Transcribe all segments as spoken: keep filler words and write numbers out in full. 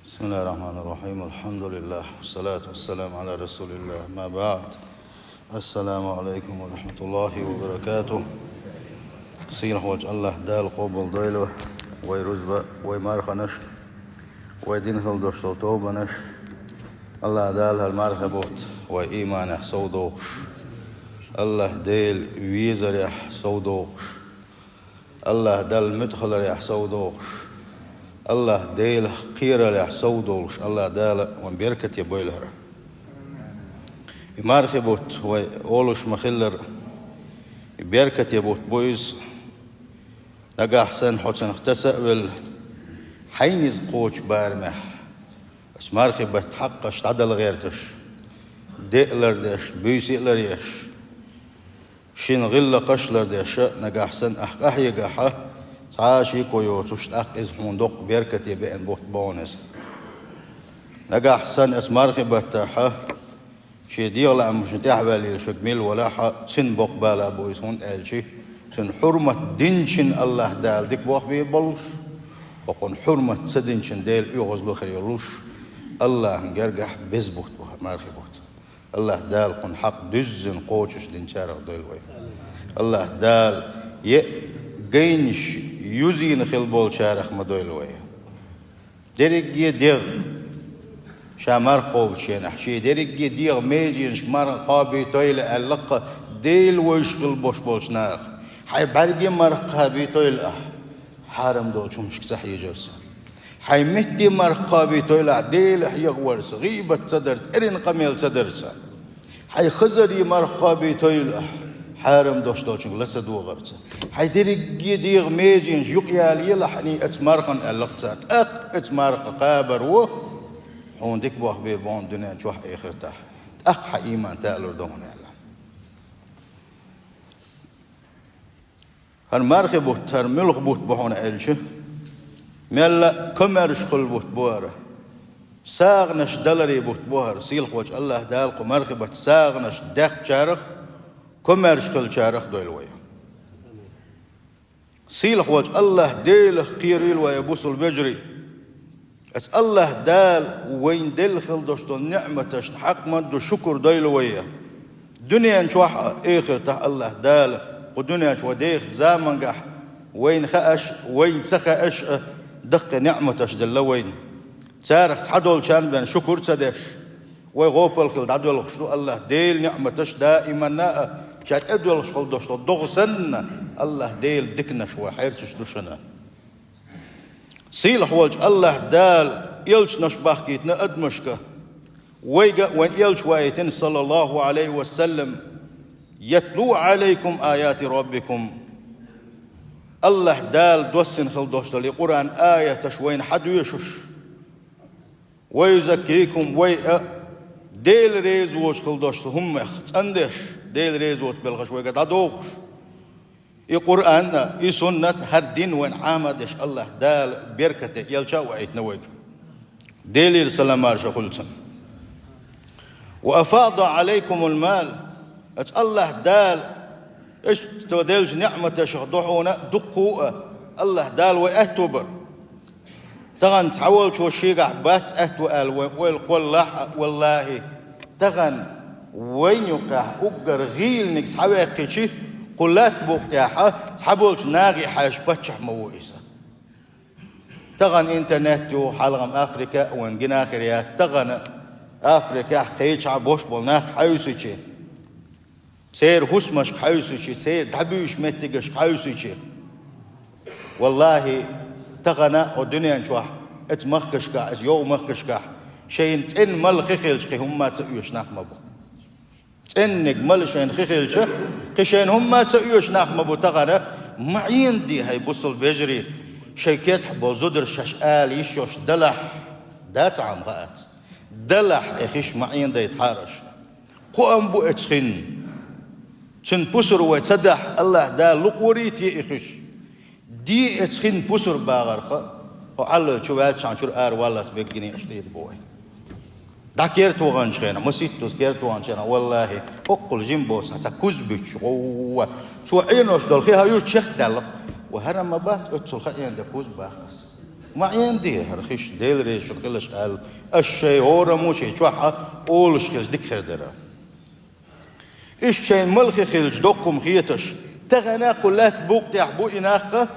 بسم الله الرحمن الرحيم. الحمد لله، والصلاة والسلام على رسول الله. أما بعد. السلام عليكم ورحمة الله وبركاته. Сийлахьволчу АллахӀ Дала къобал дойла вай рузба, вай марханаш, вай дина хила долуш долу тобанаш. АллахӀ Дала хӀара мархи бутт вай ийманехь совдохуш, АллахӀ Дела везарехь совдохуш, АллахӀ Далла муьтӀахь хиларехь совдохуш, АллахӀ Делах кхерарехь совдолуш, АллахӀ Дала вайн беркате бойла хӀара. И мархи бутт вай олуш ма-хиллара, и беркате бутт бу иза. Нагахь санна хьо цунах таса а велла, хьайна иза кхочу барамехь, аса мархи баттан хьакъаш дӀадала гӀерташ, де а лардеш, буьйса а ларъеш, шина гӀиллакхаш а лардеш, нагахь санна ахь къахьегахь, цхьа а шеко йоцуш, тӀаккха иза хьуна доккха беркате беана бутт бу хьуна иза. Нагахь санна аса мархи баттахь, шен дегӀан лаамашна тӀаьхьаваьллийла шуьга мила валахь, цуьнан боккха бала бу иза, хӀунда аьлча цуьнан хьурмат динчун АллахӀ Дала дика бохбийр болуш, хӀокхунна хьурмат ца динчун Дела оьгӀазло хир йолуш, АллахӀан гергахь беза бутт бу хӀара мархи бутт. АллахӀ Дала кхунна хьакъ дуьззина кхочуш динчарах дойла вай. АллахӀ Дала е гайнаш юзийна хила болчарах ма дойла вай. Дерриге дегӀ ша марха кхобучу хенахь, шен дерриге дегӀан меженашка марха кхобуьйтийла аьлла-кх Дела вевзаш хила болуш болчу наха. Хьайн бӀаьрге марха кхобуьйтийла ахь, хьарам долчу хӀуманашка ца хьежарца. Хьайн метте марха кхобуьйтийла ахь, Дела хьехаварца, гӀийбат ца дарца, эрна къамел ца дарца. Хьайн хазарийн марха кхобуьйтийла ахь, хьарам долуш долчуьнга ла ца догӀарца. Хьайн дерриге дегӀан меженаш юкъаялайла хьуна оцу мархана аьлла-кх цара, тӀаккха оцу марха кхабар ву хьуна дика бохбийр бу хьуна дуьнен чохь а, эхартахь. ТӀаккха хьан ийман таалур ду хьуна аьлла. ХӀара мархи бутт, хӀара муьлха бутт бу хьуна аьлча, мелла а комаьрша хуьлу бутт бу хӀара. СагӀанаш даларийн бутт бу хӀара. Сийлахьволчу АллахӀ Дала кху мархи баттахь сагӀанаш даьккхичарах, комаьрша хиллачарах дойла вай. Сийлахьволчу АллахӀ Делах кхерийла вай, бусалба вежарий. Аса АллахӀ Дала вайна делла хила долуш долу ниъматашна хьакъ ма ду шукур дойла вай. Дуьнен чохь а, эхартахь а АллахӀ Дала кху дуьнен чу вай дехачу замангахь вайна хууш а, вайна ца хууш а даккхий ниъматаш делла вайна. Царах цхьадолчарна бен шукур ца деш, вай гӀопал хила дӀадоьлхуш ду. АллахӀ Делан ниъматаш даиманна а ша тӀедоьлхуш хила долуш долу догӀа санна, АллахӀ Делан диканаш вай хьерчаш ду шуна. Сийлахьволчу АллахӀ Дала элчанаш бахкийтина адамашка, вайга а вайн элча ваийтина, саллаллаху Ӏалайхи ва саллам, ятлу Ӏалайкум аяти раббикум. АллахӀ Дала доссина хила долуш долу и Къуръан аяташ вайна хьадоьшуш, ва юзаккикум, вай а Дела резавочу хила долуш долу хӀуманех цӀандеш, Дела резавочу белхаш вайга дӀадохуш. И Къуръан а, и суннат а, хӀара дин вайна Ӏама а деш, АллахӀ Дала беркате элча а ваийтина вайга. Делера салам-маршо хуьлу цунна. Ва афада Ӏалайкумул мал. Аса АллахӀ Дала иштта деллачу ниъматашах ду хьуна дуккха а АллахӀ Дала вай аьтто бар. Тахана цхьаволчо шегахь бац аьтто аьлла вайн ойла кхоллахь а, валлахӀи, тахана вайна юккъехь уггар гӀийланиг схьаваьккхичи, кху латта букъехь цхьаболчу нахе хьаьжча паччахь ма ву иза. Тахана интернет ю, хьалхам Африка а вайн гина хир яц, тахана Африкехь кхечахьа бош болу нах хьаьвсичи, церан хӀусамашка хьаьвсичи, церан дӀабуьйсучу меттигашка хьаьвсичи. ВаллахӀи, тахана хӀо дуьнен чохь, эцу махкашкахь, эцу йовха махкашкахь, шайна цӀена мала хи хилча, кхин хӀумма а ца оьшу нах ма бу. ЦӀенниг мала шайна хи хилча, кхин шайна хӀумма а ца оьшу нах ма бу тахана. Ма Ӏенадехьа, хӀай бусалба вежарий, шайн кертахь болу зударша шаьш ала йиш йолуш далахь, дац Ӏама хаац. Далахь и хиш, ма Ӏенадайтахьара аша. Кхоам бу эцу хин. Цуьнан пусар вай ца дахь, АллахӀ Дала лукъорий те и хиш? Де эцу хин пусар багӀарх, хӀо Ӏаллал чу ваьлчахьана чуьра ара валлалц беггине аша тӀера бу вай. ДӀа керта ваханчу хенахь, маситтаза керта ваханчу хенахь, валлахӀи, хӀоккхул жима боцу цхьа куз буьттуш, гӀовва. Цо Ӏенош долу хи хьан юьрта чекхдаьлла. Ва хӀара ма бац, оццул хаийна дан куз баха аса. Ма Ӏен де хӀара хиш, Дела реза шуна хилаш аьлла, аш шайн хӀораммо шайн чохь а олуш хилча дика хир дара. Иштта шайна малхе хилча доккха хӀума хеташ, тахана кху лаьтта букъ тӀехь бу и нах а,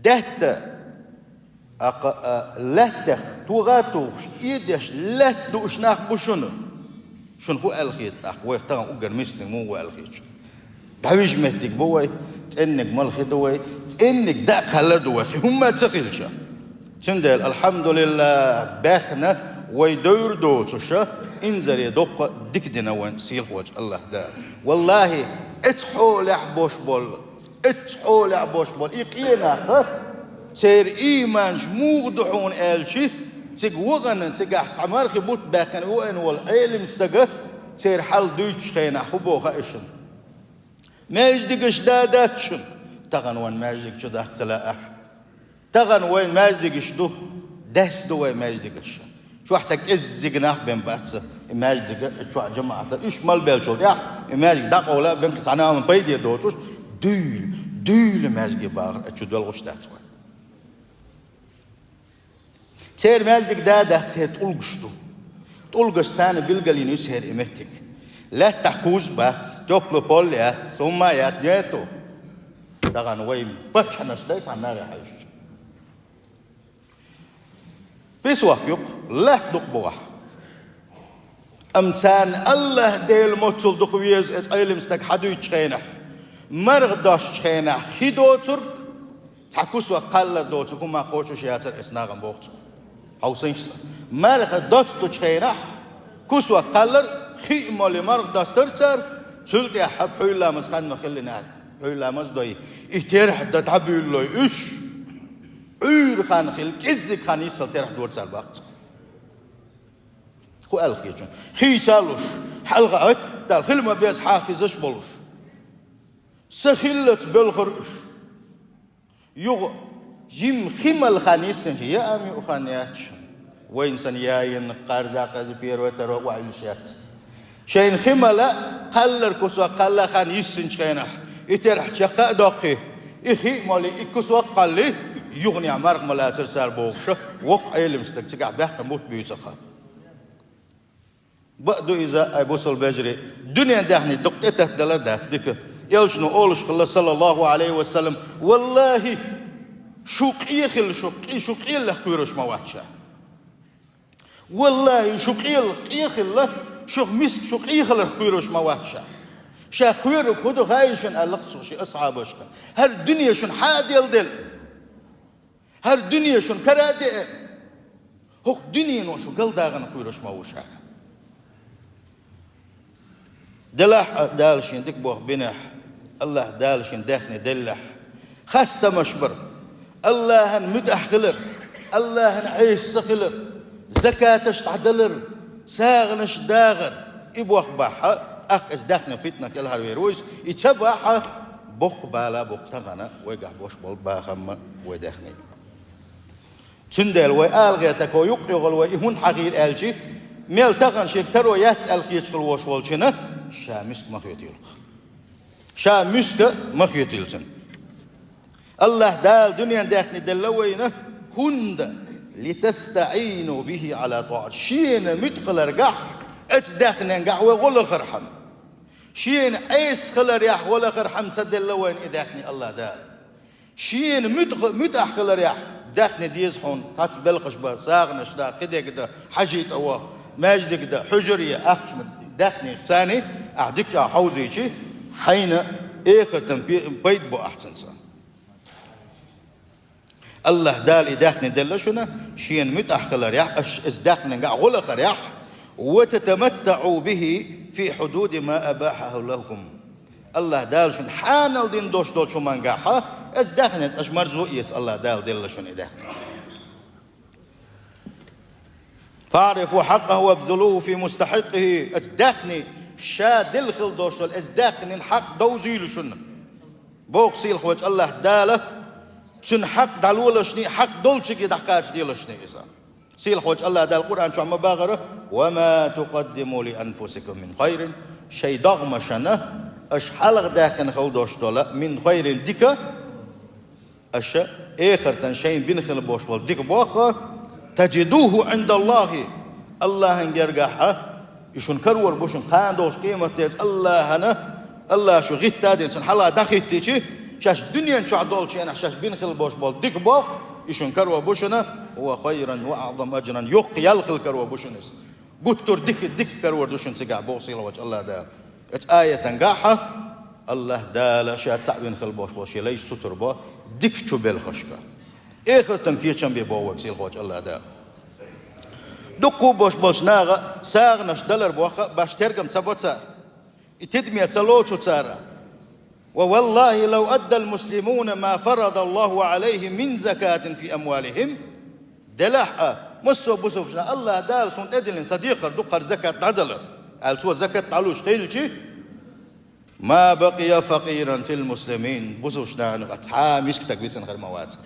даьтта, а, кха-, а, лаьттах тоха а тухуш, Ӏедеш лаьтта дууш нах бу шуна. Шуна хӀун аьлла хета тӀаккха, вайх тахана уггар мисканиг муха ву аьлла хета шуна? ДӀавижа меттиг бу вай, цӀенниг малхе ду вай, цӀенниг даа кхаллар ду вай, хи хӀумма ца хилча. Цундела, алхьамдулиллахӀ, баьхна вай девр доцуша, инзаре доккха дика дина вайн сийлахьволчу АллахӀ Дала. ВаллахӀи, эцу хьолехь бош болу, эцу хьолехь бош болу и къенаха, церан ийманаш муха ду хьуна аьлчи, цига вахана, цигахь цхьа мархи бутт баьккхина веана волу Ӏелим стага, церан хьал дуьйцучу хенахь хӀун боху хаьий шуна? Маьждигаш да дац шуна. Тахана вайн маьждиг чу дахка ца лаахь. Тахана вайн маьждигаш ду, даьсса ду вайн маьждигаш. Чохь цхьа кӀеззиг нах бен бац и маьждига, и чохь жамаӀата. Уьш мел беллачул тӀаьхьа и маьждиг дӀакъовла а бен, цхьана а пайде доцуш, дуьйла, дуьйла маьждиге бахар, а чу доьлхуш дац вай. Церан маьждиг да дац, церан тӀулгаш ду. ТӀулгаш царна билгалйина ю церан и меттиг. Лаьттахь кхузза бац, тёплый пол яц, хӀумма яц, нету. Тахана вай паччахьаш дай цхьана наха хьаьжча. Песок ю-кх, латта ду-кх боху. Амма царна АллахӀ Дела моццул дукха веза, иза Ӏелим стаг хьадуьйцучу хенахь, марха достучу хенахь хи доцург, цхьа кусок кхаллар доцург хӀума кхочуш яцара, иза нахана боху цо. Хьовсийша сан. Марха достучу хенахь кусок кхаллар, хи а молий марха достура цара, цул тӀаьхьа пхьуьйра ламаз хан ма хиллина, пхьуьйра ламаз дой, и терахь дан дӀабуьйлалой уьш. Ӏуьйра хан хилла, кӀеззиг хан йиссал терахь дора цара боху цо. ХӀун аьлла хета шуна? Хийца а луш, хьалха Ӏоьттал хила ма беза хьафизаш болуш. Са хиллалц боьлхура уьш. Юха жимма хи мала хан йиссинчу, яа ма юа хан яц шуна. Вайна санна яйина, кхарза, кхарза, первый, второй охьайиллаш яц. Шайна хи мала, кхаллар кусок кхалла хан йиссинчу хенахь, и терахь чекх а доккхий, и хи а молий, и кусок а кхаллий, юханехь марха ма лацара цара бохуша, воккха Ӏелим стаг цигахь баьккхина бутт буьйцура-кх. Бакъ ду иза, ай бусалба вежарий, дуьнен даьхни дукха тӀетаттадалар дац дика. Элчано олуш хилла, саллаллахӀу Ӏалайхи ва саллам: «ВаллахӀи, шу къе хилла, шу къе-, шу къеллех кхоьруш ма вац ша». ВаллахӀи, шу къел-, къе хилла, шух миска шу къе хиларх кхоьруш ма вац ша. Ша кхоьрург хӀун ду хаьий шуна, аьлла-кх цо шен асхьабашка. ХӀара дуьне шуна хьан а делла делла? ХӀара дуьне шуна кара а деана? ХӀокху дуьнено шу галдагӀана кхоьруш ма ву ша. Делахь а Дала шен дика боху бинехь, АллахӀ Дала шен даьхни деллехь, хастамаш бар: АллахӀан муьтӀахь хилар, АллахӀан Ӏеса хилар, закаташ дӀадалар, сагӀанаш дагӀар. И боху бахьа, тӀаккха иза даьхни питанах кӀелхьарвер ву иза. И ца бахьа, боккха бала бу-кх тахана вайгахь бош болу бахамма вай даьхни. Цундела вай ала гӀертако юккъе гӀолу вай и хӀунда хьахийра аьлчи, мел тахана шега таро яц аьлла хеташ хила волуш волчунна ша миска ма хетийла-кх. Ша миска ма хетийла цунна. АллахӀ Дала дуьнен даьхни делла вайна, хӀунда, «литастаӀину бихӀи Ӏала тӀаӀат», шена муьтӀахь хиларгахь, оцу даьхненгахь вай гӀо лахархьама. Шена Ӏеса хиларехь гӀо лахархьама ца делла вайна и даьхни АллахӀ Дала. Шена муьтӀахь-, муьтӀахь хиларехь даьхни деза хьуна, цхьацца белхаш бан, сагӀанаш дан, кхидерг дан, хьажий цӀа ваха, маьждиг дан, хьуьжар е, ахча ма-, даьхни царний ахь дикача хьовзийчи, хьайна эхартан пе-, пайда бу ахь цунца. АллахӀ Дала и даьхни делла шуна, шена муьтӀахь хиларехь, аш иза даьхнинга а гӀо лахарехь, «ва татаматтаӀу бихӀи фи хьудуди ма абахьахӀу лакум». АллахӀ Дала шуна хьанал дина долуш долчу хӀумангахьа, иза даьхнинца аша марзо а эца, АллахӀ Дала делла шуна и даьхни. «ФаӀрифу хьакъахӀу вабзулухӀу фи мустахьикъихӀи», иза даьхни ша делла хила долуш долу, иза даьхнин хьакъ довзийла шуна. Боху сийлахьволчу АллахӀ Дала, цуьнан хьакъ дӀалолашний, хьакъ долчуьнга дӀакхачаделашний иза. Сийлахьволчу АллахӀ Дала Къуръан чохь ма бахара: «Ва ма тукъаддиму ли анфусикум мин хайрин», шайн догӀмашна аша хьалха даьккхина хила долуш долу мин хайрин дика аша Эхартан шайна бина хила болуш болу дика боху, таджидуху Ӏиндаллахи, Аллахьан гергахьа, и шуна карор бу шуна кхана долчу къематденца Аллахьана, Аллахьа шу гӀитта а дина, цунна хьалха дӀахӀиттичи, шаьш дуьнен чохь долчу хенахь шаьш бина хила болуш болу дика боху, и шуна карор бу шуна, ва хайран ва аӀзам аджран, йоккха ял хила карор бу шуна иза. Гуттар дика, дика карор ду шуна цигахь боху сийлахьчу Аллахь Дала. Оцу аятан гахьа Аллахь Дала ша цхьаъ вина хила болуш болу шен лайш сутур бо дикачу белхашка. Эхартан кечам бе боху вай сийлахьчу Аллахь Дала. Дуккха а бош болчу наха сагӀанаш далар боху баш тергам ца бо цара. И тидаме ца лоцу цара. Ва валлахи лав аддал муслимуна ма фарадаллаху алайхи мин закатин фи амвалихим. Делахь а, массо а бусулбанаш, Аллахь Дала суна тӀедиллина сан декхар ду кхара закат дӀадалар, аьлла цо закат дӀалуш хилчи, ма бакъия факъиран фил муслимин, бусулбанашна юкъахь цхьа а миска стаг висина хир ма вацара.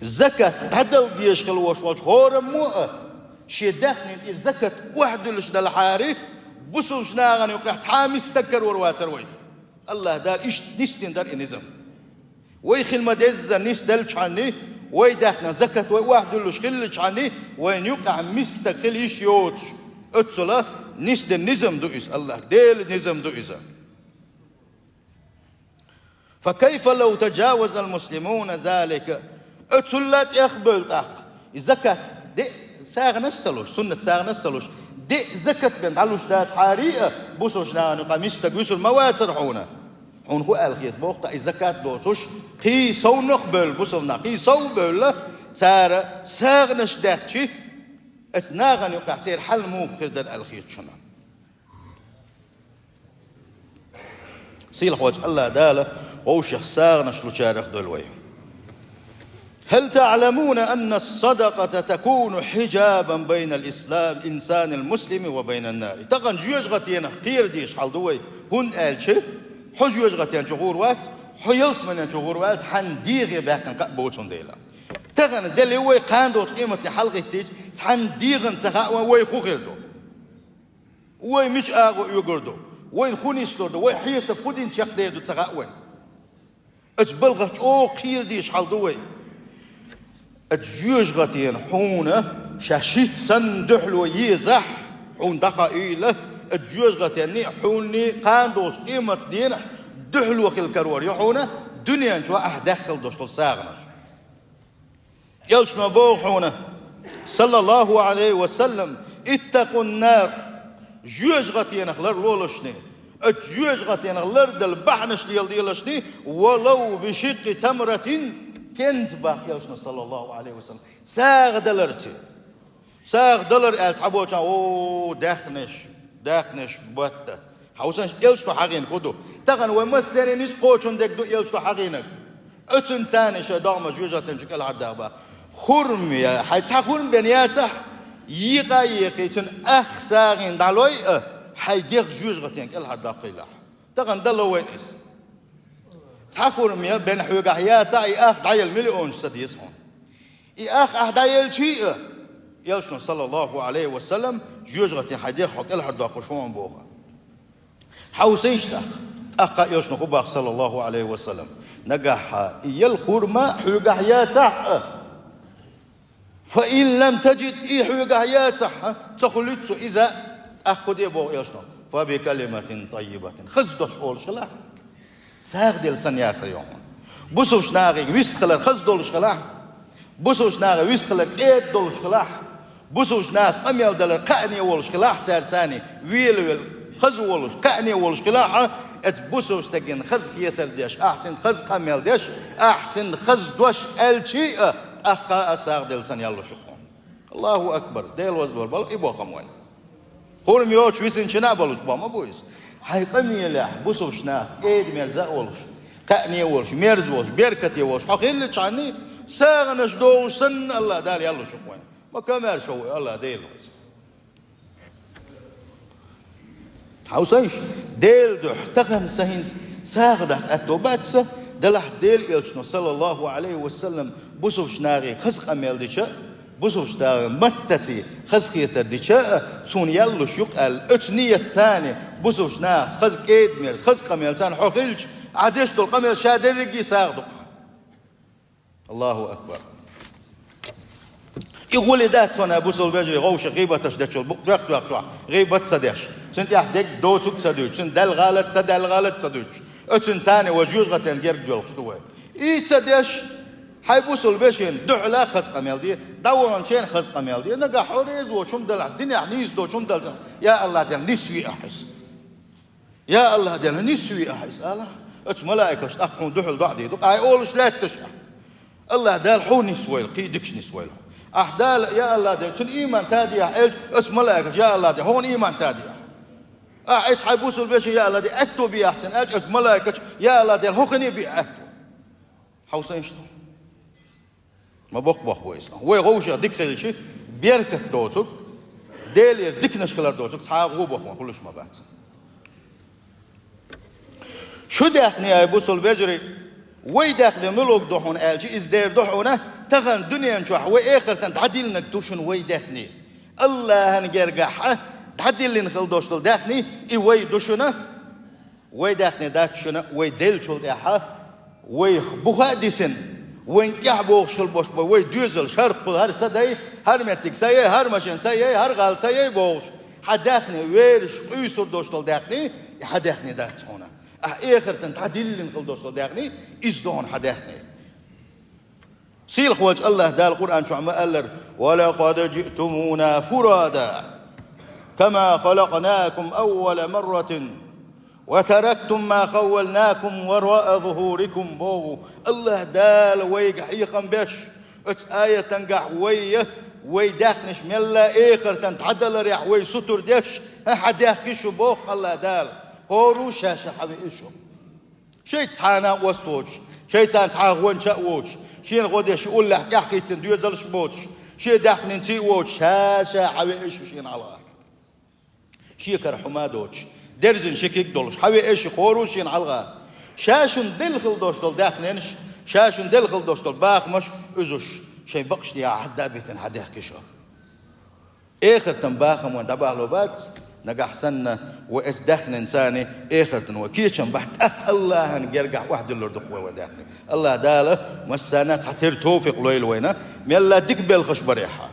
Закат дӀадала дезаш хила волуш волчу хӀораммо а, шен даьхнин тӀе закат охьадуьллуш делахьара, бусулбанашна юкъахь цхьа а миска стаг карор вацара вай. Аллахь Дала иштта нисдина дара и низам. Вай хила ма-деззара нисделлачхьанний, вай даьхнин закат вай охьадуьллуш хиллачхьанний, вайна юкъахь миска стаг хила йиш йоцуш, оццула нисдина низам ду иза, Аллахь Делан низам ду иза. Фа кайфа лав таджавазал муслимуна залика? Оццул а тӀех а бевлла тӀаккха, и закат, де а сагӀанаш а ца луш, суннат сагӀанаш а ца луш, де а закат бен дӀалуш дацахьара а, бусулбанашна юкъахь миска стаг висур ма вацара хьуна. Хьуна хӀун аьлла хета боху тӀаккха, и закат доцуш, кхин совнах а бевлла бусулбанаш, кхин сов а бевлла, цара сагӀанаш даьхчи, оцу нахана юкъахь церан хьал муха хир дара аьлла хета шуна. Сийлахьчу Аллахь Дала вовшех сагӀанаш лучарах дойла вай. Хьал таӀламуна анна ас-садакъата такуну хьиджабан байнал ислам, инсанил муслими ва байнан нар? Тахана жоьжахатенах кхера дезаш хьал ду вай, хӀунда аьлча хьо жоьжахатен чу гӀур вац, хьо ялсаманен чу гӀур вац, цхьана дегӀе баьккхина кхаъ боцун дела. Тахана делли вай кхана долчу къематдийнан хьалхӀиттийча, цхьана дегӀана ца хаьа вайн вай хӀун хир ду. Вай мича агӀо оьгур ду? Вайна хӀун нислур ду? Вай хьесап хӀун дина чекхдер ду ца хаьа вайна. Оцу балхах чӀогӀа кхера дезаш хьал ду вай. Оцу жоьжахатена хьуна ша шийтта санна дуьхьало езахь, хьуна дӀахаийла, оцу жоьжахатенний, хьуний кхана долчу къематдийнахь дуьхьало хила карор ю хьуна, дуьнен чохь ахь даьхна хила долуш долу сагӀанаш. Элчано боху хьуна, саллаллаху алейхи ва саллам: «Иттакъун нар», жоьжахатенах ларлолашни, оцу жоьжахатенах лардала бахьанаш леладелашни, «валав бишикъи тамратин», кенза баккха Элчано, саллаллаху алейхи ва саллам, сагӀа даларца. СагӀа далар аьлла цхьаболчарна: «О, даьхнаш, даьхнаш батта». Хьовсанаш, Элчано хьахийнарг хӀун ду? Тахана вай массеран ницкъ кхочун дерг ду Элчано хьахийнарг. Оцунна царна шайн догӀмаш жоьжахатен чу кӀелхьардахба. Хурма я, хьайн цхьа хурма бен яцахь, екъа а екъий, цуьнан ах сагӀина дӀалой а, хьайн дегӀ жоьжахатен кӀелхьардоккхуьйлахь. Тахана дало вайна иза. Цхьа хурма я бен хьоьгахь яцахь, и ах дӀаяла миллионаш ца деза хьуна. И ах ахь дӀаелчий а, Элчано, саллаллаху алейхи ва саллам, жоьжахатен хьайн дегӀ хьо кӀелхьардоккхуш ву хьуна боху. Хьовсийша тӀаккха, тӀаккха Элчано хӀун боху, саллаллаху алейхи ва саллам: «Нагахь и яла хурма хьоьгахь яцахь а, фа ин лам таджид, и хьоьгахь яцахь а, ца хуьлуьйту цо иза, тӀаккха хӀун де боху Элчано, фа би калиматин таййибатин, хаза дош олуш хилахь». СагӀа делла санна яхар ю хьуна. Бусулбачу нахе вистхилар хаза долуш хилахь, бусулбачу нахе вистхилар кӀеда долуш хилахь, бусулбачу нахаца къамел далар кхаъне волуш хилахь, цаьрца велавелла хаза волуш, кхаъне волуш хилахь, оцу бусулбачу стагана хаза хетар деш, ахь цуьнца хаза къамел деш, ахь цуьнга хаза дош аьлчий а, тӀаккха а сагӀа делла санна ял луш ю хьуна. Аллаху акбар! Дела вазвар бала и бохам вайн. Хурма йоцуш висинчунна а болуш бохам ма бу иза. Хьайн къамелехь бусулбачу нахаца кӀеда-мерза а волуш, кхаъне а волуш, мерза а волуш, беркате а волуш хьо хилчахьана, сагӀанаш дохуш санна, Аллах Дала ял луш ю хьуна. Ма комаьрша ву Аллах Дела ву иза. Хьовсийша, Делан дуьхьа тахана сан хӀинца сагӀа даха аьтто бац сан, делахь Делан Элчано, саллаллаху алейхи ва саллам, бусулбачу нахе хаза къамел дича а, бусулбачу нахе маттаца хазахетар дича а, суна ял луш ю-кх аьлла, оцу ниятца царна, бусулбачу нахаца хаза кӀеда-мерза, хаза къамел царна хьо хилча, ахь деш долу къамел ша дерриге а сагӀа ду-кх хьан. Аллаху акбар. И гӀоли дац цунна, бусалба вежарий, гӀовша гӀийбаташ дечул бу-, бехк-бехк чохь гӀийбат ца деш, цуьнан тӀехь дерг доцург ца дуьйцуш, цуьнан даьлла гӀалат, ца даьлла гӀалат ца дуьйцуш, оцунна царна вай жоьжахатин герга доьлхуш ду вай. И ца деш, хьайн бусалба вешина дуьхьал хаза къамел де, дӀаваханчеран хаза къамел де, нагахь хьо реза воцуш хӀума делахь, динехь нийса доцуш хӀума делахь, я АллахӀ, Дела, нисве ахь иза. Я АллахӀ, Дела, нисве ахь иза, ала. Оцу малайкаша тӀаккха хьуна дуьхьал доӀа дийр ду, ай олуш лаьтташ ахь. АллахӀ Дела, хьо нисвойла, кхин дикаш нисвойла. Ахь Дала, я АллахӀ, Дела, цуьнан ийман тадехь аьлча, оцу малайкаша, я АллахӀ, Дела, хьуна ийман тадехь. Ахь эцу хьайн бусалба вешин, я АллахӀ, Дела, аьтто бехь цунна аьлча, оцу малайкаша, я АллахӀ, Дела, хьо хӀинца бе аьтто. Хьовсийша тхо. Ма боккха боху вай ислам. Вай гӀовшах дика хилча, беркат доцург, Делера диканаш хилар доцург цхьа а гӀо боху вайн хуьлуш ма бац. Шу даьхни, ай бусалба вежарий, вай даьхни муьлуг ду хьуна аьлча, иза дера ду хьуна, тахана дуьнен чохь вай эхартан дӀадиллинарг ду шуна вай даьхни. АллахӀан гергахь дӀадиллина хила долуш долу даьхни, и вай ду шуна. Вай даьхни дац шуна, вай деллачул тӀаьхьа, вай буха а дисина, вайна тӀаьхьа богӀуш хила болуш бу вай доьзалш, хӀара кху, хӀара са дай, хӀара меттиг са яй, хӀара машен са яй, хӀара гӀала са яй бохуш. Хьан даьхни, вераш къуьйсур долуш долу даьхни, и хьан даьхни дац хьуна. Ахь эхартан дӀадиллина хила долуш долу даьхни, иза ду хьуна хьан даьхни. Сийлахьволчу АллахӀ Дала Къуръан чохь ма-аллара: «Ва лакъад жиътумуна фурада, кама халакънакум аввала марратин, ва тарактум ма хаввалнакум вараъа зухурикум», – боху АллахӀ Дала вайга хьехам беш, оцу аятангахь вай, вай даьхнаш мелла эхартан дӀадаларехь вай сутур деш, хьан даьхки шу боху АллахӀ Дала, хӀора ша-ша хьан веа шу. Шайца цхьана а ост воцуш, шайца цхьа гӀонча а воцуш, шена гӀо деш уллехь тӀаьхьахӀиттина доьзалш а боцуш, шен даьхнинций а воцуш, ша-ша хьан веа шу шена хьалха. Шен кара хӀума а доцуш, дерзина ши куьг а долуш, хьан веа шу хӀора шена хьалха. Ша шуна делла хила долуш долу даьхненаш, ша шуна делла хила долуш долу бахамаш уьзуш, шайн бакъашна яхьа хьадда а битина хьан даьхки шу. Эхартан бахам вайн дӀабахьало бац, нагахь санна вай эцу даьхнинца царна эхартан вай кечам бахь, тӀаккха АллахӀан гергахь охьадиллур ду-кх вай вай даьхни. АллахӀ Дала массарна а цхьатерра товфикъ лойла вайна, мелла дика белхаш барехьа.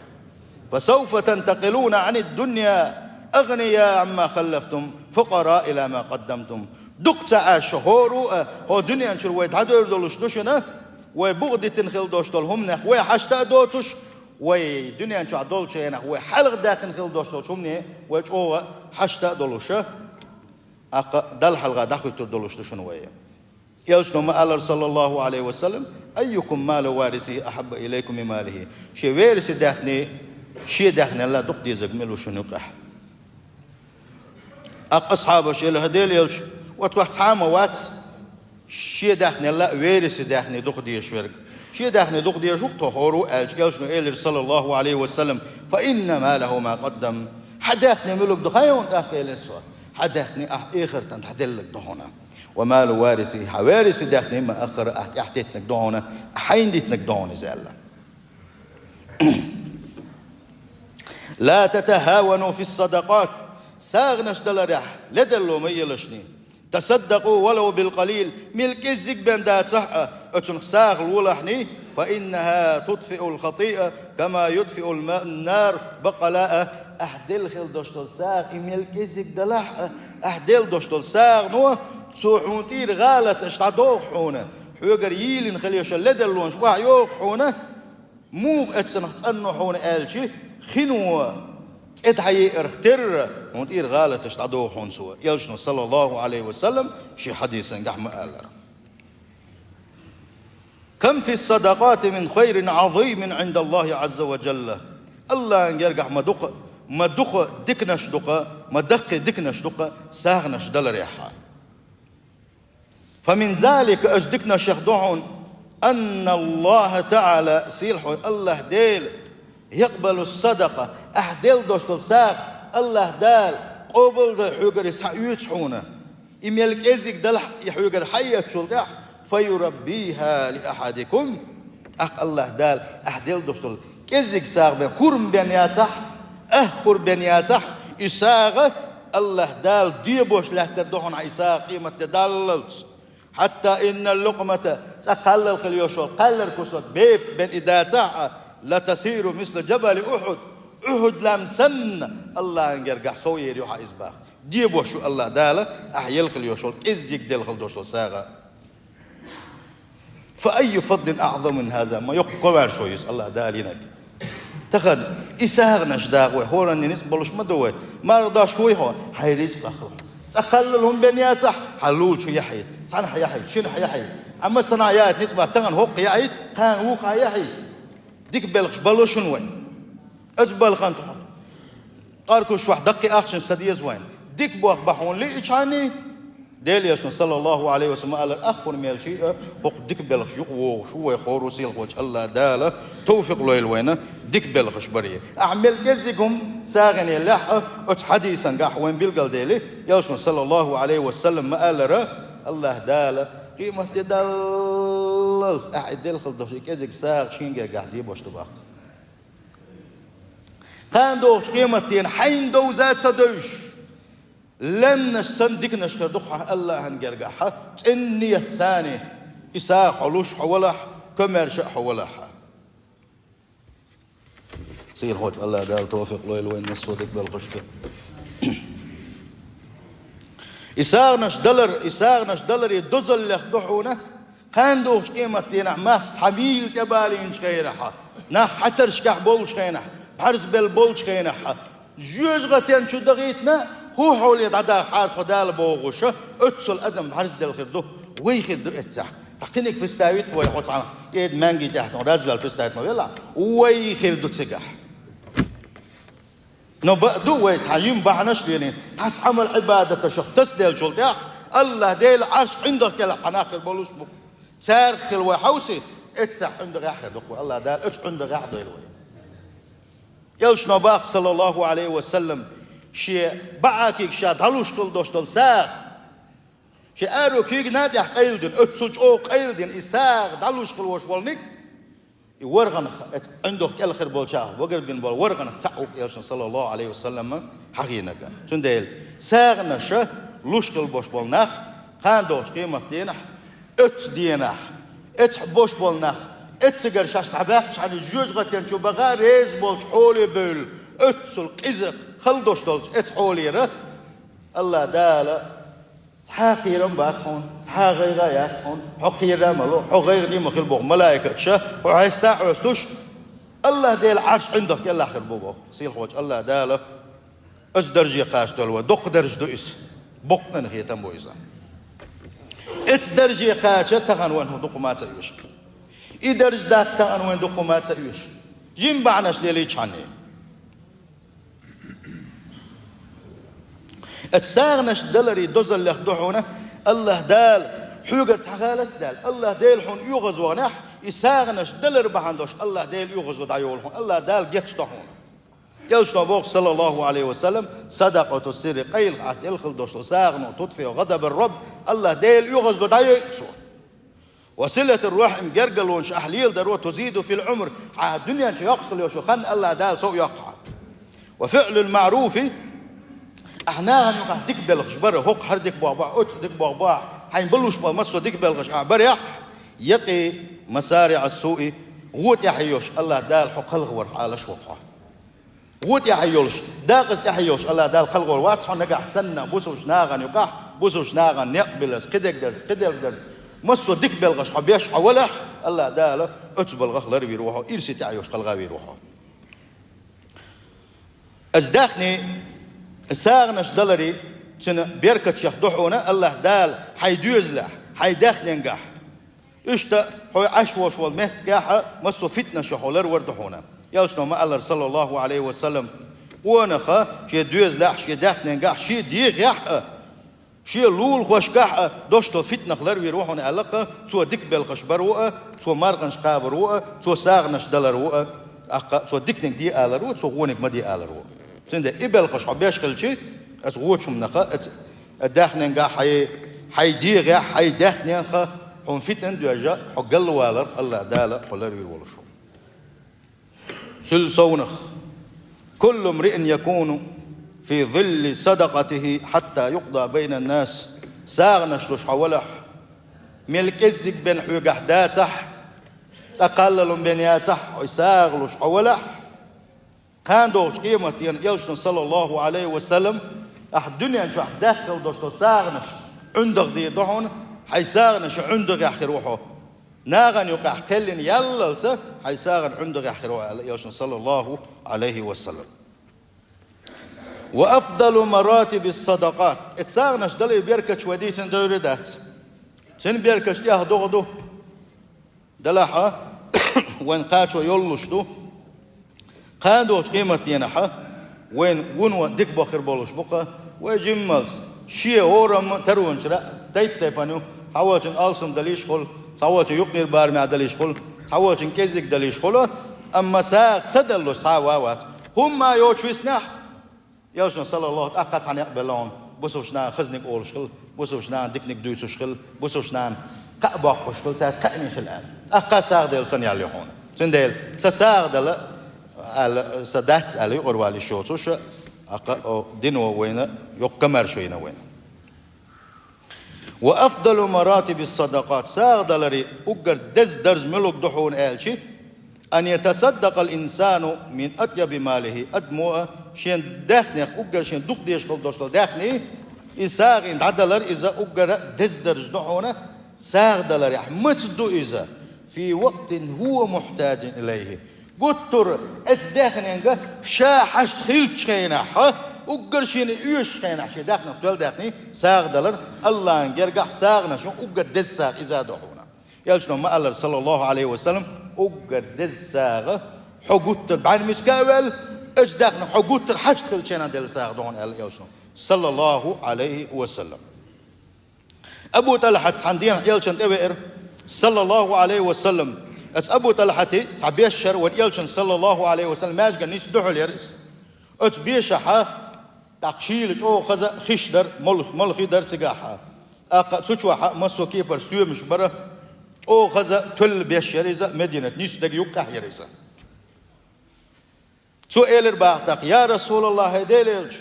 «Фасавфа тантакъилуна Ӏанид-дунья агънияа Ӏамма халлафтум, фукъараа ила ма къаддамтум». Дукха ца Ӏаш шу хӀора а, хӀо дуьнен чуьра вай дӀадевр долуш ду шуна, вай бухадитина хила долуш долу хӀуманех вай хьашта а доцуш, вай дуьнен чохь долчу хенахь вай хьалха даьккхина хила долуш долчу хӀумане вай чӀогӀа хьашта а долуша, аккха Далла хьалха дӀахуьттур долуш ду шуна вай. Элчано ма-аллара, саллаллаху Ӏалайхи ва саллам: «Айюкум малу варисихи ахьабба илайкум мин малихи». Шен верасе даьхни шен даьхнелла дукха дезарг мила ву шуна юкъахь? Аккха асхьабаша элира: «ХӀай Делан элча, оцу вахь цхьа а ма вац шен даьхнелла а верасе даьхни дукха дезаш верг. Шен даьхни дукха дезаш ву-кх тхо хӀора а», – аьлча, элчано элира, саллаллаху Ӏалайхи ва саллам: «Фа инна малаху ма къаддам». Хьан даьхни муьлуг ду хаьий хьуна тӀаккха, элира цо. Хьан даьхни ахь эхартан дӀаделларг ду хьуна. «Ва малу варисихи», хьан верасе даьхни ма-аллара ахь тӀаьхьатеттинарг ду хьуна, ахь хьайна дитинарг ду хьуна иза аьлла. «Ла татахавану фис-садакъат», сагӀанаш даларехь ледарло ма елашний. «Тасаддакъу валав бил-къалил», мел кӀеззиг бен дацахь а, оцунах сагӀа лолахьний. «Фа иннаха тутфиул хатиа, кама ютфиул маъу ан-нар бакъалаа». Ахь делла хила долуш долу сагӀа, и мел кӀеззиг далахь а, ахь делла долуш долу сагӀано, цо хьуна тӀера гӀалаташ дӀадоху хьуна, хьоьгара йийлина хила йолуш йолу ледарлонаш охьайоху хьуна. Муха эццанах цӀанна хьуна аьлча, хино цӀе дӀаеарх терра, хьуна тӀера гӀалаташ дӀадоху хьуна цо. Элчано, саллаллаху Ӏалайхи ва саллам, шен хьадисангахь ма-аллара: «Кам фис-садакъати мин хайрин Ӏазимин Ӏиндаллахи Ӏазза ва жалла». АллахӀан гергахь ма дукха, ма дукха диканаш дукха, ма даккхий диканаш дукха сагӀанаш даларехьа. «Фа мин залика», оцу диканашех ду хьуна: «Анна Аллаха таӀала», сийлахьо АллахӀ Дела, «якъбалу садакъа», ахь делла долуш долу сагӀа АллахӀ Дала къобал а дой, хьоьгара схьаоьцу хьуна. И мел кӀеззиг далахь, и хьоьгара схьаэцчул тӀаьхьа, «фа юраббиха ли ахьадикум», тӀаккха АллахӀ Дала ахь делла долуш долу кӀеззиг сагӀа бен, хурма бен яцахь, ахь хурма бен яцахь, и сагӀа АллахӀ Дала дебош лаьттар ду хьуна хьан и сагӀа къематде даллалц. حتى إن اللقمة, цкъа кхаллал хила йиш йолу кхаьлларг кусок бепиг бен и дацахь а, لتصير مثل جبل أحد, Ухьуд-лам санна, АллахӀан гергахь сов ер ю хьан иза боху. Дебош ю АллахӀ Дала ахь елла хила йиш йолу кӀеззиг делла хила долуш долу сагӀа. فأي فضل أعظم من هذا, ма йоккха комаьршо ю иза АллахӀ Дала йинарг. Тахана и сагӀанаш дакъа вай, хӀоранна ницкъ болуш ма ду вай. Марха дош хӀун ю хьо? Хьайн рицкъах хила. Цкъа кхаллал хӀума бен яцахь, хьан лулахь яхьий, цхьанхьа яхьий, шинахь яхьий. Амма санна яйта ницкъ бан тахана хӀокху яхьий, кхана вукху яхьий. Дика белхаш бало шуна вай. Аса балхана тхо. Къаркуш вахь даккхий ахчанаш ца деза вайна. Дика боху бан хьуна лиъчхьаний? Делан Элчано, саллаллаху Ӏалайхи ва саллам, ма аллара, аххур мел шиъ а, хӀокху дика белхаш юкъа вогӀуш ву вай хӀора сийлахьчу АллахӀ Дала товфикъ лойла вайна дика белхаш баре. Ахь мел кӀеззиг хӀума сагӀина еллехь а, оцу хьадисан гахь вайн билгалдели, Элчано, саллаллаху Ӏалайхи ва саллам, ма аллара, АллахӀ Дала къематде даллалц ахь и делла хила долуш и кӀезиг сагӀа шен гергахь дебош ду баккха. Кхана догӀучу къематдийнахь хьайна довза а ца девзаш, лаьмнаш санна диканаш хир ду хьан АллахӀан гергахь, цӀена ният царний, и сагӀа хьо луш хьо валахь, комаьрша а хьо валахь. Сийлахьчу АллахӀ Дала товфикъ лойла вайн массо а дика белхашка. И сагӀанаш далар, и сагӀанаш даларе дозаллех ду хьуна, кхана догӀучу къематдийнахь мах цхьа мийла тӀебалийначу хенахь, нах хьацаршкахь болчу хенахь, бӀаьрзбелла болчу хенахь, жоьжахатен чу дахийтина, хӀун хьоле дӀадахахьара тхо Дала бохуша, оццул адам бӀаьрзделла хир ду, вай хир ду эццахь. Цхьа кхиниг представить вай хьо цхьана кӀеда маьнги тӀехь тхо развал представить ма велахь, вай хир ду цигахь. Но бакъ ду вай цхьа жима бахьанаш а лелийна, цхьацца Ӏамал-Ӏибадаташах тасаделлачул тӀаьхьа, АллахӀ Делан Ӏарш ӀиндагӀ кӀелахь цхьа нах хир болуш бу. Царах хила вай хьовсий, эццахь ӀиндагӀехь хир ду-кх вай, АллахӀ Дала оцу ӀиндагӀехь а дойла вай. Элчано боху, саллаллаху Ӏалайхи ва саллам, шен бӀаьхий куьйга ша дӀалуш хила долуш долу сагӀа, шен аьрру куьйгана тӀехь къайладина, оццул чӀогӀа къайладина и сагӀа дӀалуш хила волуш волниг, и варгӀанах, эцу ӀиндагӀ кӀел хир болчарах вагар бина болу варгӀанах цхьаъ ву-кх Элчано, саллаллаху Ӏалайхи ва саллам, хьахийнарг. Цундела сагӀанаш луш хила болуш болу нах, кхана догӀучу къематдийнахь, оццу денахь, эцхьа болуш болу нах, эццигара шаьш дӀабаьккхичхьана жоьжахатен чу баха реза болчу хьоле бевлла, оццул къиза хала долуш долчу эцу хьолера АллахӀ Дала цхьа а кхерам бац хьуна, цхьа а гӀайгӀа яц хьуна, хьо кхера а ма ло, хьо гӀайгӀане а ма хила боху малайкаша, хьо хьеста а хьестуш, АллахӀ Делан Ӏарш ӀиндагӀ кӀелахь хир бу боху. Сийлахьчу АллахӀ Дала оцу дарже кхачадойла вай. Доккха дарж ду иза. Боккъана хетам бу иза. Эцу дарже кхача тахана вайн хӀун дукха ма ца оьшу. И дарж дац тахана вайн дукха ма ца оьшу. Жима бахьанаш лелийчхьаний. Эцу сагӀанаш даларе дозаллех ду хьуна, АллахӀ Дала хьоьгара цхьа гӀалат а даьлла, АллахӀ Дела хьуна оьгӀазвахнехь, и сагӀанаш далар бахьана долуш АллахӀ Дела оьгӀаздо дӀайолу хьуна, АллахӀ Дала гечдо хьуна. Элчано боху, саллаллаху Ӏалайхи ва саллам, садакъату сирри, къайлаха тӀехь хила долуш долу сагӀано, тутфиу гӀадабар Рабб, АллахӀ Дела оьгӀаздо дӀайойу цо. Ва силатур рахьим, гергарлонаш ахь леладаро, тузиду фил Ӏумр, хьан дуьнен чу йоккхуш хила йолуш йолу хан АллахӀ Дала сов йоккху хьан. Ва фиълул маъруфи, ахь нахана юкъахь дика белхаш бара, хӀокху хӀара дика боху бохь, оцу дика боху бохь, хьайн балуш болу массо а дика белхаш ахь барехь, якъи масариӀас суи, вон тӀаьхье йолуш АллахӀ Дала хьо кхалхаварх Ӏалаш ву хьо. Вон тӀаьхье йолуш, декъаза тӀаьхье йолуш АллахӀ Дала кхалхор вац хьо нагахь санна, бусулбачу нахана юкъахь, бусулбачу нахана некъ биларца, кхидерг дарца, кхидерг дарца. Массо а дика белхаш хьо беш хьо валахь, АллахӀ Дала оцу балхах ларвийр ву хьо, ирсе тӀаьхье йолуш кхалхавийр ву хьо. Аса даьхни сагӀанаш даларе, цуьнан беркатех ду хьуна АллахӀ Дала хьайн доьзалехь, хьайн даьхненгахь. Иштта хьо Ӏаш волуш волу меттигехь а массо а фитнашах хьо ларвар ду хьуна. Элчано ма-аллара, саллаллаху Ӏалайхи ва саллам, къонаха шен доьзалехь, шен даьхненгахь, шен дегӀехь а, шен лулахошкахь а долуш долу фитнах ларвийр ву хьуна аьлла-кх, цо дика белхаш бар ву а, цо марханаш кхабар ву а, цо сагӀанаш далар ву а, тӀаккха цо диканиг де алар ву, цо вониг ма де алар ву. Цундела и белхаш хьо беш хилчи, оцу вочу хӀуманах, оцу даьхненгахь, хьайн, хьайн дегӀехь, хьайн даьхнех хьуна фитна доьжна, хьо галваларх АллахӀ Дала хьо ларвийр волуш ву. Цуьнан совнах: «Куллу мриин якуну фи зилли садакъатихи хьатта юкъда байнан нас». СагӀанаш луш хьо валахь, Мел кӀеззиг бен хьоьгахь дацахь, цкъа кхаллалун бен яцахь, хьо сагӀа луш хьо валахь, кхана догӀучу къематдийнахь, элчано, саллаллаху Ӏалайхи ва саллам, ахь дуьнен чохь даьхна долуш долу сагӀанаш Ӏуьннах дийр ду хьуна, хьайн сагӀанаш Ӏуьннахехь хир ву хьо. Нахана юкъахь кхеллина яллалца, хьайн сагӀана Ӏуьннахехь хир ву хьо, аьлла элчано, саллаллаху Ӏалайхи ва саллам. Ва афдалу маратибис садакъат. И сагӀанаш дале беркаташ вай дийцина девр дац. Цуьнан беркаташ тӀех догӀа ду. Делахь а, вайн кхачо йоллуш ду. Кхана догӀучу къематдийнахь а вайн вуно дика бахар болуш бу-кх вай жиммалц. Шен хӀораммо тарончара тайп-тайпана ю. Цхьаволчун алсам далийша хуьлу, цхьаволчун юккъера барамехь далийша хуьлу, цхьаволчун кӀеззиг далийша хуьлу, амма сагӀа ца даллалц цхьа а ван вац. ХӀумма йоцуш виснехь, элчано, саллаллаху, тӀаккха цхьа некъ белла хьуна, бусалба нахана хазаниг олуш хила, бусалба нахана диканиг дуьйцуш хила, бусалба нахана кхаъ боккхуш хила, цаьрца кхаъний хила аьлла. ТӀаккха сагӀа дала санна ял ю хьуна. Цундела сан сагӀа дала аьлла, сан дац аьлла юкъара вала йиш йоцуш, тӀаккха, о, дино вайна йоккха маршо йина вайна. Ва афдалу маратибис садакъат, сагӀа даларе уггар деза дарж муьлхарг ду хьуна аьлча, ан ятасаддакъал инсану мин атъяби малихи, адамо а шен даьхнех уггар шен дукха дезаш хила долуш долу даьхни, и сагӀина дӀадалар иза уггар а деза дарж ду хьуна, сагӀа даларехь маца ду иза, фи вакътин хӀува мухьтаджун илайхи, гуттар а оцу даьхненга ша хьашт хиллачу хенахь, уггар шена оьшучу хенахь, шен даьхнех тоьлла даьхни сагӀа далар, Аллахьан гергахь сагӀанаш уггар деза сагӀа иза ду хьуна. Элчано ма-аллара, саллаллаху Ӏалайхи ва саллам, уггар деза сагӀа хьо гуттар а бӀаьрмециг а ваьлла, оцу даьхнех хьо гуттар а хьашт хиллачу хенахь делла сагӀа ду хьуна аьлла элчано, саллаллаху Ӏалайхи ва саллам. Абу ТӀалхьат цхьана дийнахь элчанна тӀевеара, саллаллаху Ӏалайхи ва саллам. Оцу Абу ТӀалхьатан цхьа беш яра вайн элчанна, саллаллаху Ӏалайхи ва саллам, маьждиган нисса дуьхьал яра иза. Оцу бешахь тӀаккха шийла чӀогӀа хаза хиш дара, мол-, молхи дара цигахь. ТӀаккха цу чохь массо а кепара стоьмаш бара, чӀогӀа хаза тоьлла беш яра иза, Мединат нисса дерг юккъехь яра иза. Цо элира боху тӀаккха: «Я Расулаллах, хӀай Делан элча!»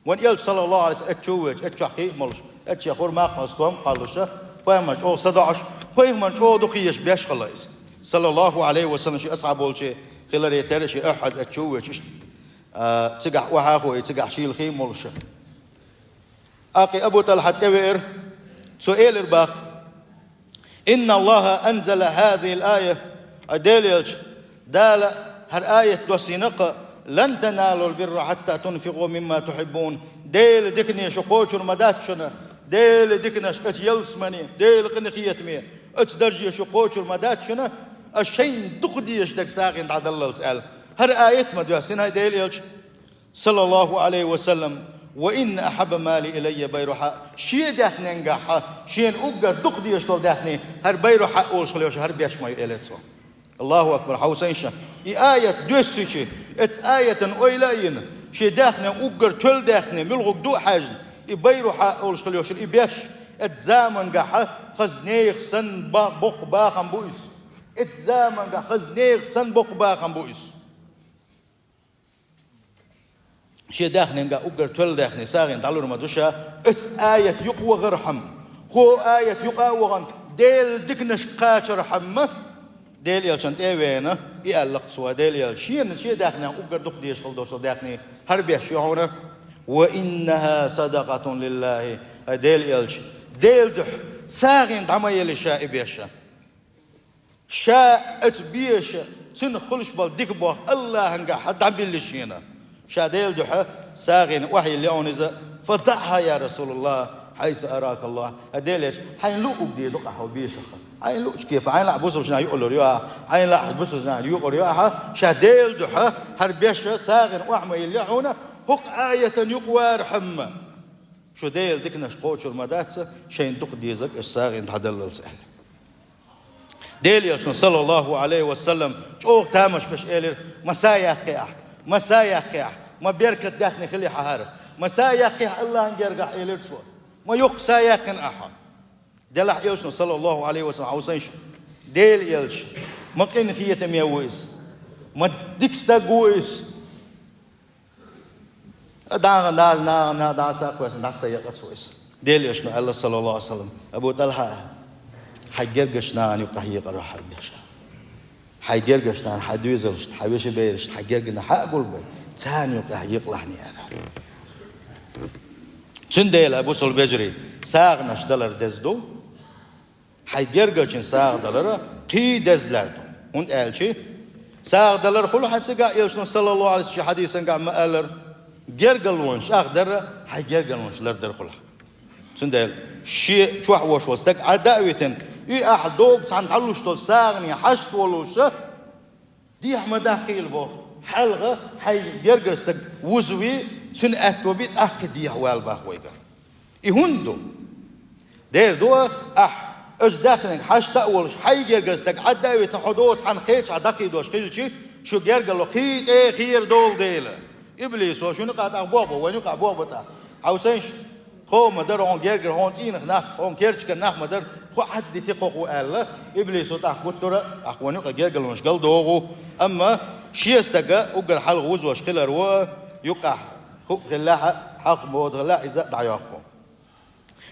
Вайн элча, саллаллаху Ӏалайхи ва саллам, оцу чу веача, оцу чохь хи а молуш, оцу чохь хӀора маккхал стом а кхоллалуш, пайхамар чӀогӀа садоӀуш, пайхамарна чӀогӀа дукха езаш беш хилла иза. Саллаллаху Ӏалайхи ва саллам, шен асхьаб волчу хиларе терра, шен Ухьуд оцу чу веача иштта, а, цигахь охьа а хой, цигахь шийла хи а молуш. ТӀаккха Абу ТӀалхьат тӀевеара, цо элира боху: «Инна Аллаха анзала хазихил айя». Хьай Делан элча, Дала хӀара аят доссийна-кх: «Лан таналул бирра хьатта тунфикъу мимма тухьиббун». Делан дикане шу кхочур ма дац шуна, Делан диканаш оцу ялсамане, Делан къинхетаме, оцу дарже шу кхочур ма дац шуна, аш шайна дукха дезаш дерг сагӀина дӀадаллалц аьлла. ХӀара аят ма доссийна хӀай Делан элча, саллаллаху Ӏалайхи ва саллам: «Ва инна ахьабба мали илайя байрухьа». Шен даьхненгахь шена уггар дукха дезаш долу даьхни хӀара байрухьа олуш хила йолуш хӀара беш ма ю, элира цо. Аллаху акбар, хьовсийша. И аят доьссича, оцу аятан ойла а йина, шен даьхнех уггар тоьлла даьхни муьлхарг ду а хьаьжна, и байрухьа олуш хила йолуш и беш, оцу замангахь хаза нехан санна ба-, боккха бахам бу иза. Оцу замангахь хаза нехан санна боккха бахам бу иза. Шен даьхненгахь уггар тоьлла даьхни сагӀина дӀалур ма ду ша, оцу аят юкъа вахархьама, хӀокху аят юкъа а вахана, Делан диканашка кхачархьама, Делан элчанна тӀе а веана, и аьлла-кх цо: «Делан элча, шена шен даьхнех уггар дукха дезаш хила долуш долу даьхни хӀара беш ю хьуна». «Ва иннаха садакъатун лиллахи». ХӀай Делан элча, Делан дуьхьа сагӀина дӀа ма елли ша и беш. Ша оцу беша цуьнах хуьлуш болу дика боху Аллахьангахь дӀабилли шена. Ша Делан дуьхьа сагӀина охьайилла ю хьуна иза. «Фадаъха, я Расулаллах, хьайсу аракаллах». ХӀай Делан элча, хьайна луъург дийр ду-кх ахь хьо бешах. Хьайна луъучу кепара, хьайна лаахь бусалба нах юкъалур ю ахьа, хьайна лаахь бусалба нах юкъалур ю ахьа, ша Делан дуьхьа хӀара беш сагӀина охьа ма йилла хьуна, хӀокху аятан юкъа вархьама. Шу Делан диканаш кхочур ма дац, шайна дукха дезарг аш сагӀина дӀадаллалц аьлла. Делан элчано, саллаллаху Ӏалайхи ва саллам, чӀогӀа тамаш беш элира: «Ма са яккхий ахь, ма са яккхий ахь, ма беркат даьхни хили хьан хӀара, ма са яккхий ахь Аллахьан гергахь», — элира цо. «Ма юккъе са яьккхина ахьа». Делахь элчано, саллаллаху Ӏалайхи ва саллам, хьовсийша, Делан элча, ма къинхетаме ву иза, ма дика стаг ву иза. ДӀа, дӀа, дӀа, дӀа, дӀа сакхвесна, дӀа са яьккхина цо иза. Делан элчано аьлла, саллаллаху Ӏалайхи ва саллам: «Абу ТӀалхьа, Хьай гергарчу нахана юкъахь екъаро хьал беш. Хьай гергарчу нахана, хьан доьзалшна, хьан вешин берашна, хьан гергарна хьа а гулбай, царна юкъахь екъалахьний ара. Цундела, бусалба вежарий, сагӀанаш далар деза ду. Хьай гергарчун сагӀа далар кхин деза лар ду. ХӀунда аьлча, сагӀа далар хуьлу хьан цигахь, элчано, саллаллаху Ӏалайхи ва саллам, хьадисангахь ма-аллара, гергарлонаш ахь дар, хьай гергарлонаш лардар хуьлу хьан. Цундела шен чохь волуш волу стаг Ӏадда а витина, и ахь догу цхьаьна хьалуш долу сагӀане хьашт волуша, дехьа ма даккхийла боху. Хьалха хьайн гергара стаг вузавий, цуьнан аьтто бий, тӀаккха дехьа вала боху вайга. И хӀунда ду? Дера ду, ахь оцу даьхниг хьашта а волуш, хьайн гергара стаг Ӏадда а витина, хьо доцу хьан кхечахь даккхийдош хилчи, шу гергарло кхин тӀе а хера долу дела. Иблисо шуна юкъахь тӀаккха боху бо, вайна юкъахь боху бо тӀаккха. Хьовсийша, тхо ма дара хьуна гергара, хьуна цӀийнах нах, хьуна керчиган нах ма дара, тхо Ӏадда дити кху-кху аьлла, иблисо тӀаккха гуттара а, тӀаккха вайна юкъа гергарлонаш гал догӀу. Амма шен стага уггар хьалха вузош хилар ву, юкъахь хӀуъа хиллехь а, хьалха бода хиллехь а, иза а дӀайоккху.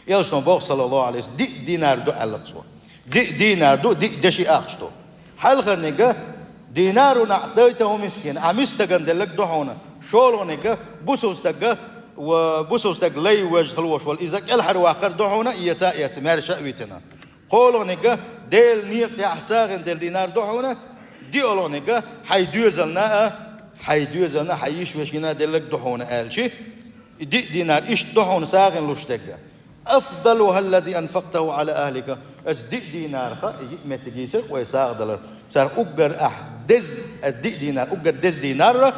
Элчано боху, саллаллаху Ӏалайхи ва саллам, диъ динар ду аьлла цо. Диъ динар ду, диъ деши ахча ду. Хьалхарниг динарун аӀтайтаху мискинан, ахь мискин стагана делларг ду хьуна. ШолгӀаниг бусалба стага, ва бусалба стаг лай вежа хила волуш волу, иза кӀелхьарваккхар ду хьуна, эца а эцна, маьрша а витина. КхоалгӀаниг Делан некъа тӀехь сагӀина делла динар ду хьуна, диъалгӀаниг хьайн доьзална а, хьайн доьзална, хьайн йиш-вешина а делларг ду хьуна аьлчи, и диъ динар иштта ду хьуна сагӀина луш дерг. Афдалуха аллази анфактаху Ӏала ахлика. Аса диъ динарах и йиъ меттиг йийцира вай сагӀа далар. Царах уггар ахь деза, аса диъ динар, уггар деза динар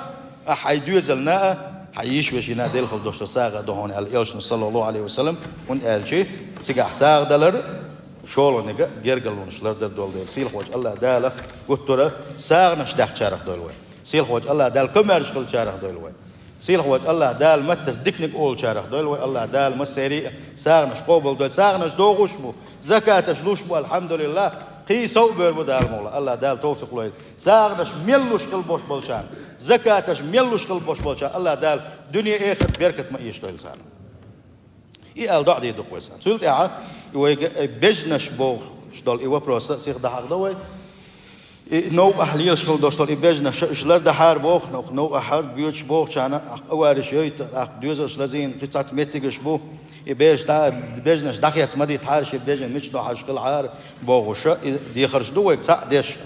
ахь хьайн доьзална а, хьайн йиш-вешина а делла хила долуш долу сагӀа ду хьуна аьлла элчано, саллаллаху Ӏалайхи ва саллам, хӀунда аьлча цигахь сагӀа далар шолгӀаниг гергарлонаш лардар долу дела. Сийлахьчу АллахӀ Дала гуттара сагӀанаш даьккхичарах дойла вай. Сийлахьчу АллахӀ Дала комаьрша хиллачарах дойла вай. Сийлахьчу АллахӀ Дала маттаца диканиг олучарах дойла вай. АллахӀ Дала массеран а сагӀанаш къобалдойла. СагӀанаш дохуш бу, закаташ луш бу, алхьамдулиллахӀ. Кхин сов а бер бу, Дала мукъ лахь. АллахӀ Дала товфикъ лойла. СагӀанаш мел луш хила болуш болчарна, закаташ мел луш хила болуш болчарна АллахӀ Дала дуьне-эхарт беркат ма эшадойла царна. И аьлла доӀа дийр ду-кх вай царна. Цул тӀаьхьа и вайга, э, бежанаш бохуш долу и вопрос а сиха дӀахьахадо вай. И новкъахь лелаш хила долуш долу и бежанаш, уьш лардахьара боху, новкъахь боьдуш бохучарна, тӀаккха авареш йойта, тӀаккха доьзалш лазийна, кхин цхьацца меттигаш бу, и бераш дӀа-, бежанаш дӀахецна ма дитахьара, шен бежан мича ду хьажа хилахьара бохуша, и дехарш ду вайга цхьаъ деш.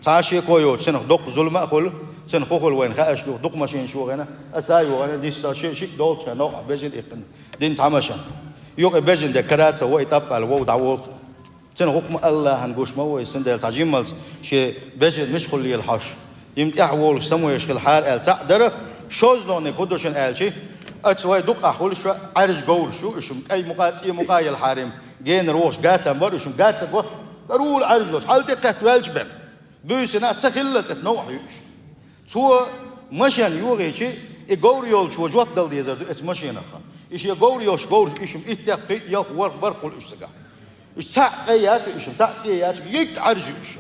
Цхьа а шеко йоцуш, цунах доккха зулам а хуьлу, цунах хӀун хуьлу вайна хаьаш ду, дукха машинаш йохийна, аса а йохийна, диста ши-, шиъ долчу новкъахь бежан иккхина, дина цхьа машен. Юха и бежан де кара ца во, и тӀаппал вов дӀаволу. Цуьнан хӀукма АллахӀана гуш ма ву, цундела цхьа жиммалц шен бежан мичахула лела хьожуш, жимма тӀаьхьа волуш самавеш хилахьара аьлла цхьаъ дара, шозлагӀниг хӀун ду шуна аьлчи, аса вай дукха хуьлуш Ӏаьржа говраш ю, уьш-м кӀай мукъа а, цӀен мукъа а елахьара-м генара вохуш гатам бара, уьш-м гатца го, тӀарула Ӏаьржа долуш, хьал тӀе кхетта ваьлча бен. Буьйсина а са хилла цӀе новкъахь ю уьш. Цо машен йохийчи, и говр йолчо жоп дала дезар ду эцу машенах. И шен говр йолуш говраш, уьш-м иттех, пхиъ, ялх, ворхӀ, бархӀ хуьлу уьш цигахь. Уьш цхьаъ къе яц, уьш-м цхьаъ цӀе яц, йиг Ӏаьржа ю уьш.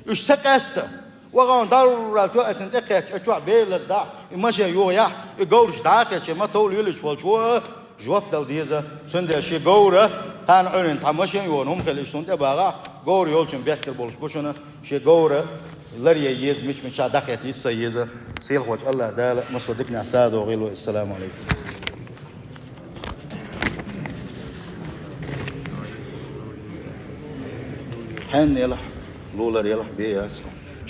Уьш ца къаьста. Вахана даррал тоьа цунна тӀе кхетча, а чохь бер лазадахь, и машен йохаяхь, и говраш дӀа а кхеча, ма товла веллачу волчо жоп дала деза. Цундела шен говра, кхана Ӏуьйранна цхьа машен йохана хӀума хила, уьш цунна тӀе багӀахь, говр йолчун бехкар болуш бу шуна, шен говра ларъяй еза, мича-мича дӀахетта йиса еза. Сийлахьчу АллахӀ Дала массо диканехь сагӀа догӀийла вай. Ассаламу Ӏалайкум. Хьенна елахь, лулара елахь, бен яц.